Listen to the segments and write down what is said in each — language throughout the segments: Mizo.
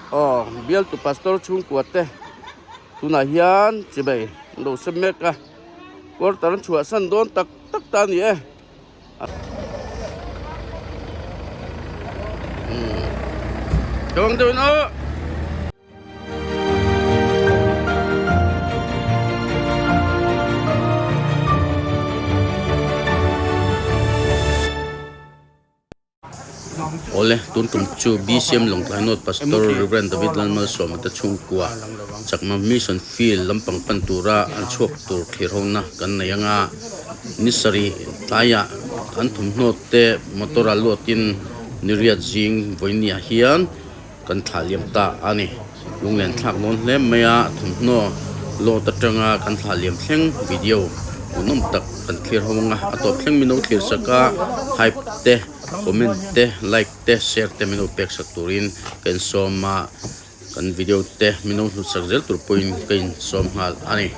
Aw bialtu pastor chhungkua te tunah hian chibai an lo sem mek a quarter an chhuahsan dawn tak tak ta a ni e. Awle, tun tum chu BCM Lawngtlai North Pastor Rev David Lalmalsawma te chhungkua Chakma Mission Field lampang pan tura an chhuak tur thlir hona kan nei anga ni sarih tlaiah an thawmhnaw te motor ah luatin niriat zing vawinia hian Kan thlah liam ta a ni. Lunglen thlak dawn hle mai a, thawmhnaw load atanga kan thlah liam thleng video hmuhnawm tak kan thlir ho ang a, a tawp thleng min lo thlir sak a, hype te, comment te, like te, share te min lo pek sak turin ka insawm a, kan video te min lo hlut sak zel tur pawhin ka insawm nghal a ni.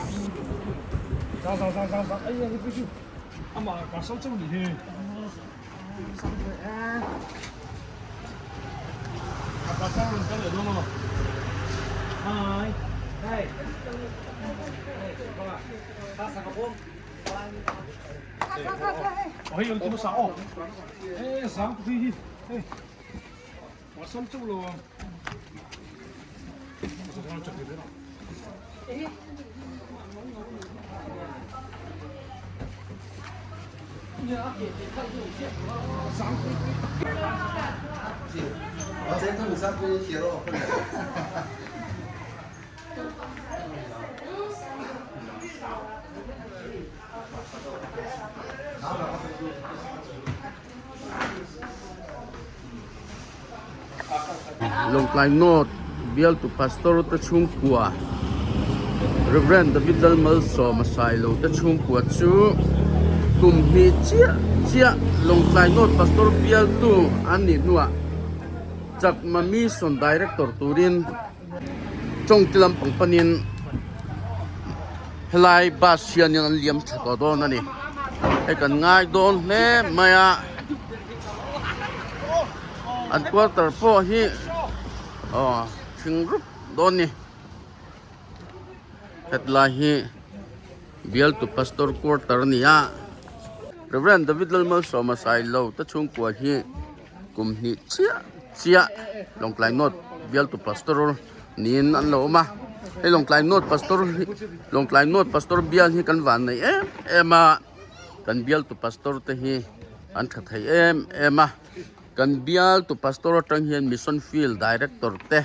Lawngtlai North bialtu Pastor te chhungkua Rev David Lalmalsawma Sailo te chhungkua chu kum hnih chiah chiah Lawngtlai North Pastor bialtu an nih hnuah Chakma Mission Director turin tawngte lampang panin helai bus hianin an liam thla tawh dawn a ni hei kan ngai dawn hle mai a an quarter pawh hi aw thing rup dawn a ni hetlai hi bialtu pastor quarter a ni a Reverend David Lalmalsawma Sailo te chhungkua hi. Kum hnih chiah chiah Lawngtlai North bialtu pastor niin an lo awm a, hei Lawngtlai North pastor hi Lawngtlai North pastor bial hi kan van nei em em a, kan bialtu pastor te hi an tha thei em em a, kan bialtu pastor atang hian mission field director te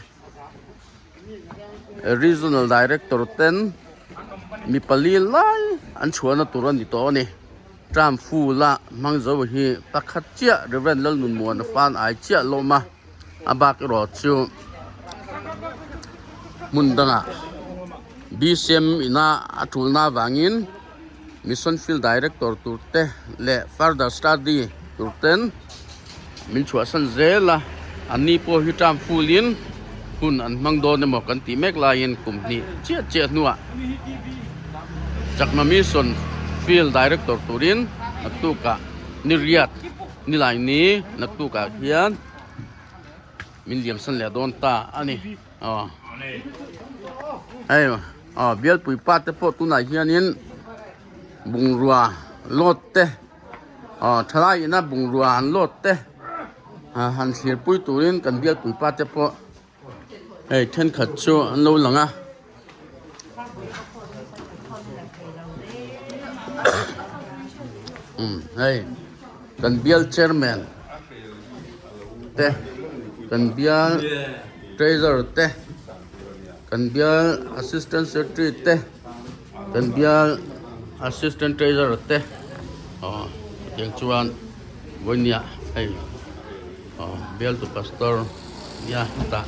regional director ten mi pali lai an chhuahna tur a ni tawh a ni. Tram full a hmang zo hi pakhat chiah Rev Lalnunmuana fan ai chiah lawm a, a bak erawh chu hmun dangah BCM ina a tulna avangin Mission Field Director tur te leh Further Study tur ten min chhuahsan zel a, anni pawh hi tram full in hun an hmang dawn emaw kan tih mek laiin kum hnih chiah chiah hnuah Chakma Mission Field Director turin naktukah ni riat ni lai ni naktukah hian min liamsan leh dawn ta a ni aw hei aw bialpui pa te pawh tunah hianin bungrua load te. Aw thalai ina bungrua han lawt te han thlirpui turin kan bialpui pa te pawh hei thenkhat chu an lo lang a. Umm hei kan bial chairman te kan bial treasurer te kan bial assistant secretary te. Kan bial assistant treasurer te aw tiang chuan vawinia hei aw bial tu pastor nia hetah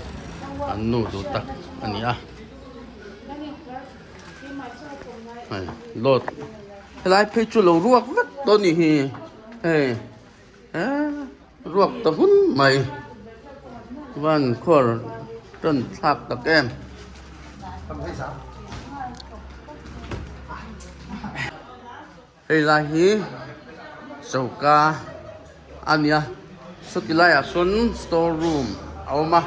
an nu duh tak a ni a hei load helai phei chu lo ruak vek tawh a nih hi hei eee ruak ta hun mai chuan khuar tan thlak tak em. Hei lai hi choka a nia sawti laiah sawn store room a awm a.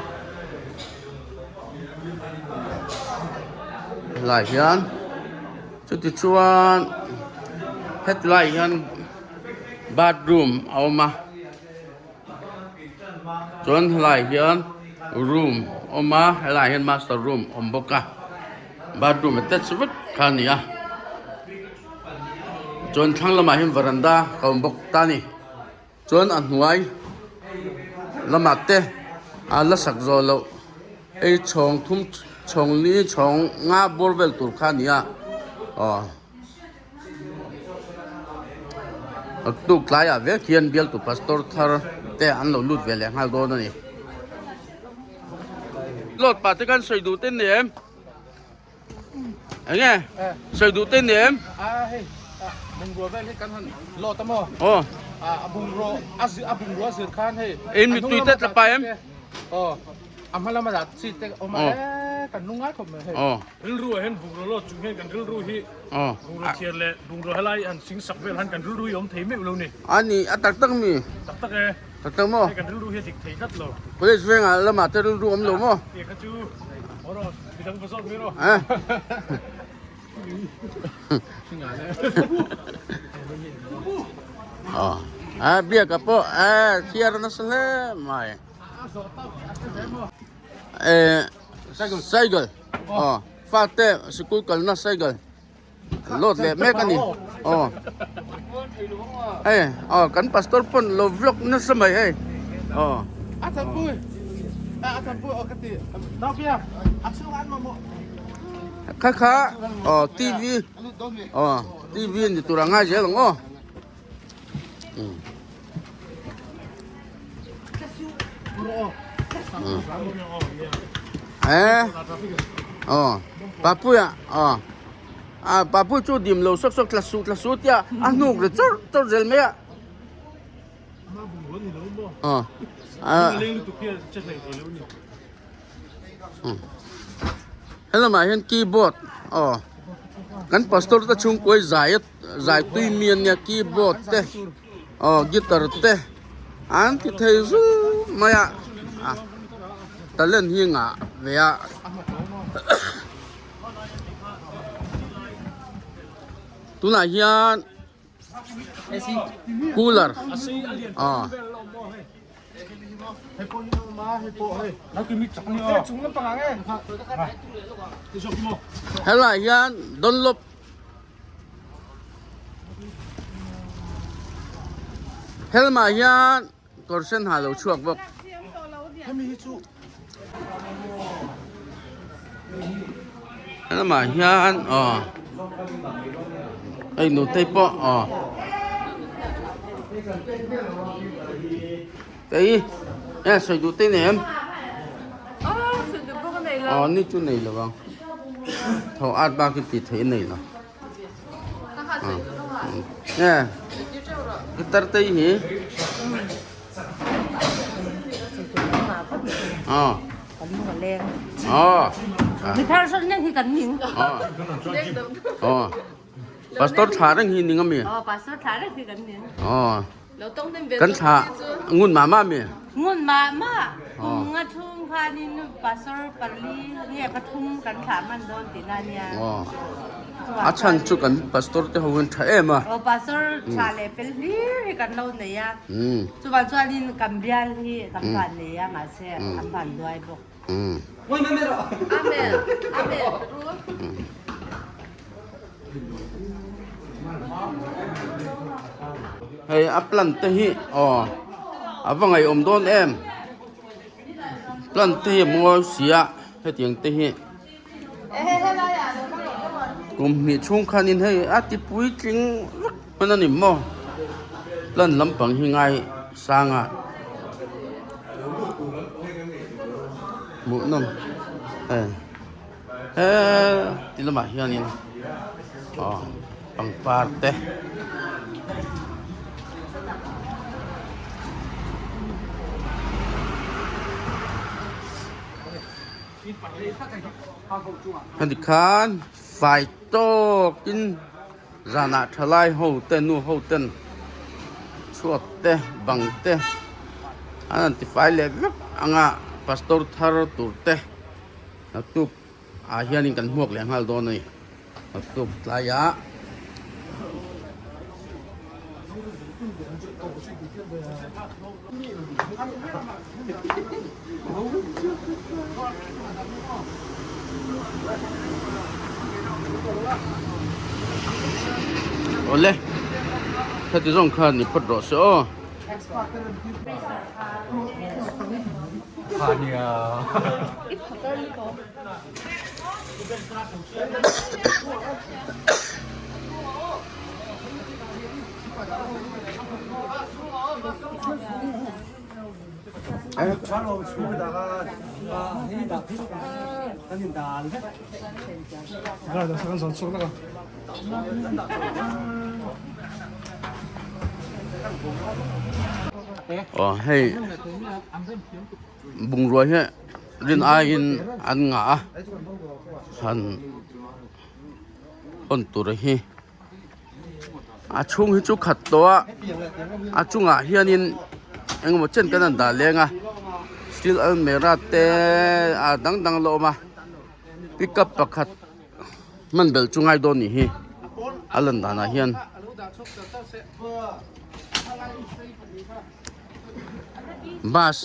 Helaiah hian chutichuan hetilaiah hian bathroom a awm a chuan helaiah hian room a awm a helaiah hian master room a awm bawk a bathroom attach vek kha a ni a chuan thlang lamah hian varanda a awm bawk ta a ni. Chuan a hnuai lamah te a la sak zawh loh ei chhawng thum chhawng li chhawng nga bawr vel tur kha a ni a aw tuk tlaiah vek hian bialtu pastor thar te an lo lut ve leh nghal dawn a ni. Lawt pah te khan sawi duh te ni em? Enge sawi duh te ni em? A hei bungrua vel hi kan han lawt a maw? Aw. A bungrua a zir a bungrua zir khan hei. In mittui te tla pai em? Aw. A hma lama dah chi te awm a e kan lungai khawp mai hei. Aw. Rilru ah hian bungrua lawt chung hian kan rilru hi Aw. bungrua thiar leh bungrua helai han sing sak vel han kan rilru hi awm thei meuh lo ni. A ni a tak tak mi? Tak tak e. Tak tak maw? Hei kan rilru hi a dik thei tlat lo. College vengah lamah te rilru awm lo maw? Tih kha chu haw rawh, midang va zawt mai rawh. Aw, a biak a pawh a thiar nasa hle mai. Eh, cycle. Aw, fate sikul kalna cycle. Load leh mek a ni aw hei aw kan pastor pawn lo vlog nasa mai hei aw. A thanpui a thanpui aw ka ti naupia a chhung an mamawh kha kha aw tv aw tv ni tur a ngai zel ang aw. Eh aw papuia aw ah papui chu dim lo sawk sawk tla suh tla suh tia a hnuk ri chawrh chawrh zel mai a aw ah helamah hian keyboard aw kan pastor te chhungkuai zai zai tui mi ania keyboard te aw guitar te an ti thei zul mai a ah talent hi ngah ve a tunah hian. Cooler aw. Helai hian Dunlop helmah hian kawr sen ha lo chhuak bawk. Helamah hian aw hei nutei pawh aw tei e sawi duh te nei em aw ni chu nei lo ang tho at bak hi tih theih a nei lo e guitar te hi. Pastor thla reng hi ning ami? Pastor thla reng hi kan ning. Kan thla ngun ma ma mi? Ngun ma ma. Kum nga chung khan in pastor pali nge pathum kan thla man dawn ti na nia. A chhan chu kan pastor te ho hian tha em a. Aw pastor tha leh fel hlir hi kan lo nei a. Chuvang chuanin kan bial hi kan van nei a mahse an van duai bawk. Amen. Amen. Hei a plant te hi aw a va ngaihawm dawn em. Plant te hi a mawi si a hetiang te hi. Kum hnih chhung khanin hei a ti puitling vek hman a ni maw plan lampang hi ngai sang a hmuh nawm hei he ti lamah hianin aw pangpar te. Heti khan fai tawkin zanah thalai ho te nu ho ten chhuat te bang te an han tifai leh vek ang a pastor thar tur te naktuk. Ah hianin kan hmuak leh nghal dawn a ni. Naktuk tlaiah. Awle, heti zawng khan ni phawt rawh se aw. Aw hei bungrua hi rin aiin an ngah a han hawn tur hi a chhung hi chu khat tawh a a chungah hianin engemaw chen kan han dah leng a steel almirah te a dang dang la awm a pickup pakhat hman belh chu ngai dawn nih hi a lan danah hian. Bus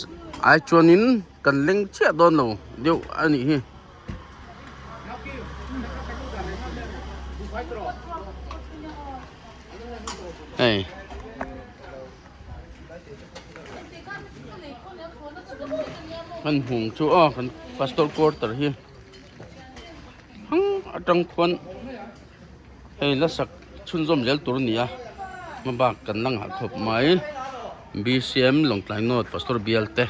ai chuanin kan leng chiah dawn lo deuh a nih hi. Hei. Kan hmung chu aw kan pastor quarter hi hang atang khuan hei la sak chhunzawm zel tur a ni a hmabak kan la nghah khawp mai B_C_M Lawngtlai North pastor bial te.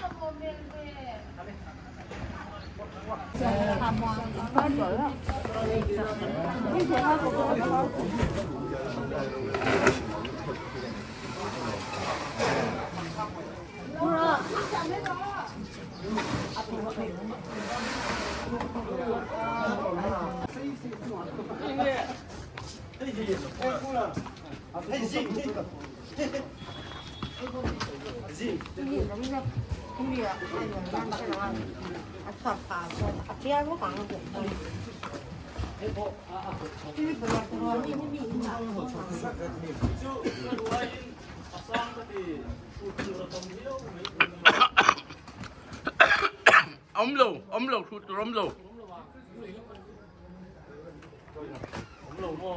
Awm lo awm lo hrut tur awm lo.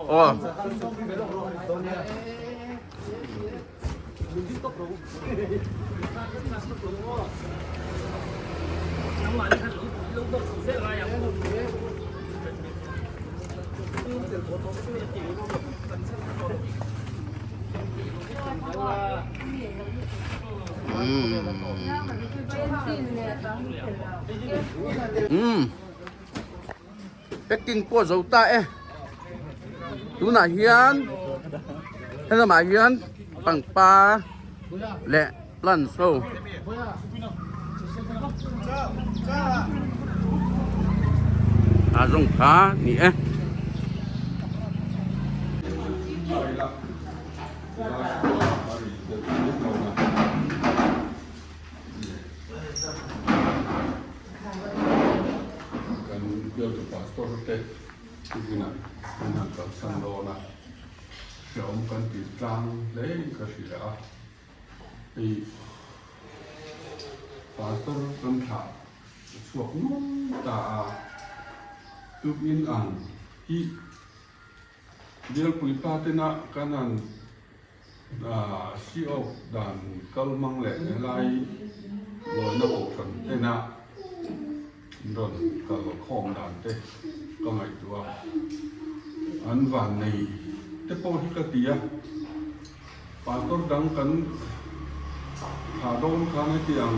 Aw. Umm. Packing pawh zo ta e. Tunah hian helamah hian pangpar leh plants ho a zawng kha ni e. Kan bialtu pastor te tukinah an han kalsan dawn a, hrehawm kan tih tlang hle in ka hria a, hei pastor kan thlah chhuak nuam ta a, tukin ang hi Bialpui pa tena kan han si awk dan kal hmang leh helai lawina kohhran tena rawn kal khawm dan te ka ngaihtuah a, an vannei te pawh hi ka ti a, pastor dang kan thlah dawn khan hetiang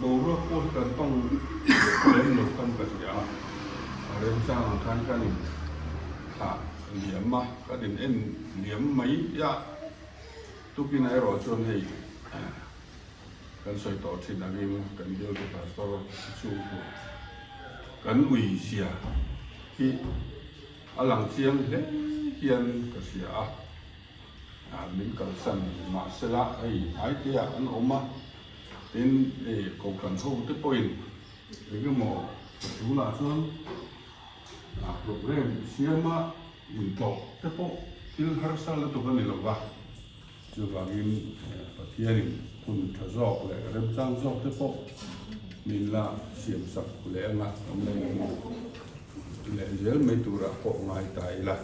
boruak pawh hi kan tawng lem lo khan ka hria a, a remchang ang khan kan in thlah liam a, kan in en liam mai a, tukin erawh chuan hei kan sawi tawh thin angin kan bialtu pastor chhungkua kan ui zia hi a lang chiang hle hian ka hria a. Min kalsan mahsela hei hnaite ah an awm a, tin hei kohhran ho te pawhin eng emaw tunah chuan. Programme siama intlawh te pawh thil harsa lutuk a ni lo va, chuvangin Pathianin hun tha zawk leh remchang zawk te pawh min la siamsak leh anga kan la inhmu leh zel mai turah pawh ngai ta ila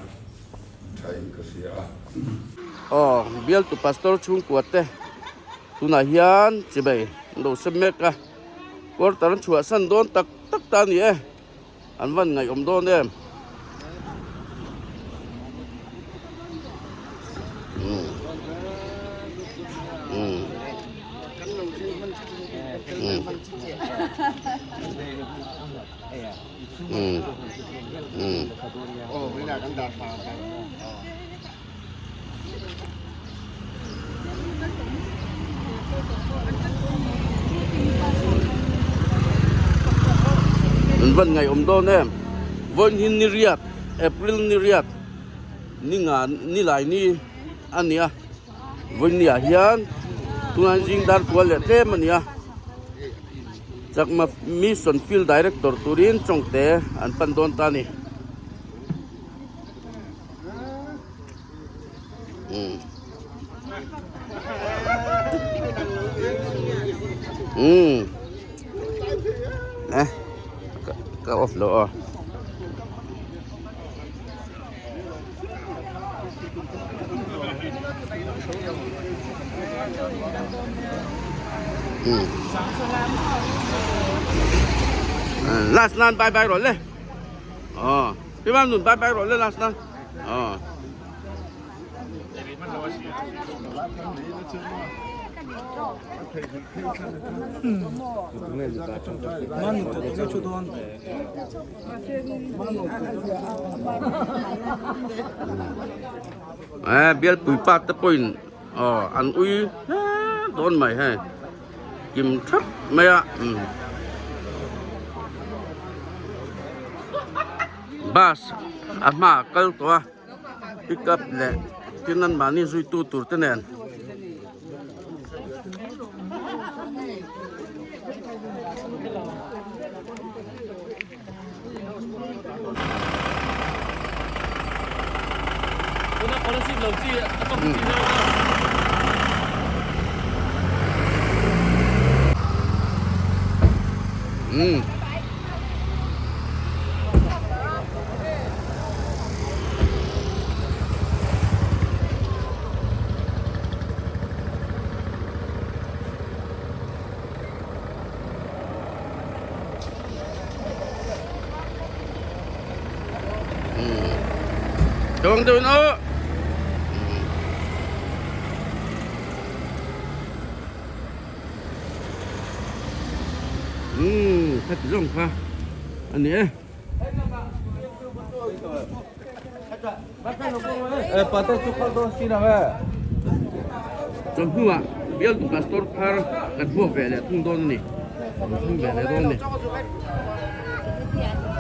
thain ka hria a. Aw, bialtu pastor chhungkua te tunah hian chibei an lo sem mek a, quarter an chhuahsan dawn tak tak ta a ni e. An van ngaihawm dawn em? An van ngaihawm dawn em? Vawiin hi ni riat, April ni riat, ni nga ni lai ni a ni a. Vawiin ni ah hian tunah zing dar kual leh tlem a ni a. Chakma Mission Field Director turin Chawngte an pan dawn ta a ni. Um eh ka off lo aw um last nan bye bye rawh le aw pi mam nun bye bye rawh le last nan aw Eh bialpui pa te pawhin aw an ui hle dawn mai hei kim thap mai a bus a hmaah kal tawh a. Pick up leh tin an mahni zuitu tur te nen. Um. Chuang deuh in aw. Umm kha ti zawng kha a ni e. Chawhnuah bialtu pastor thar kan hmuak ve leh thung dawn a ni. Kan thung ve leh dawn a ni.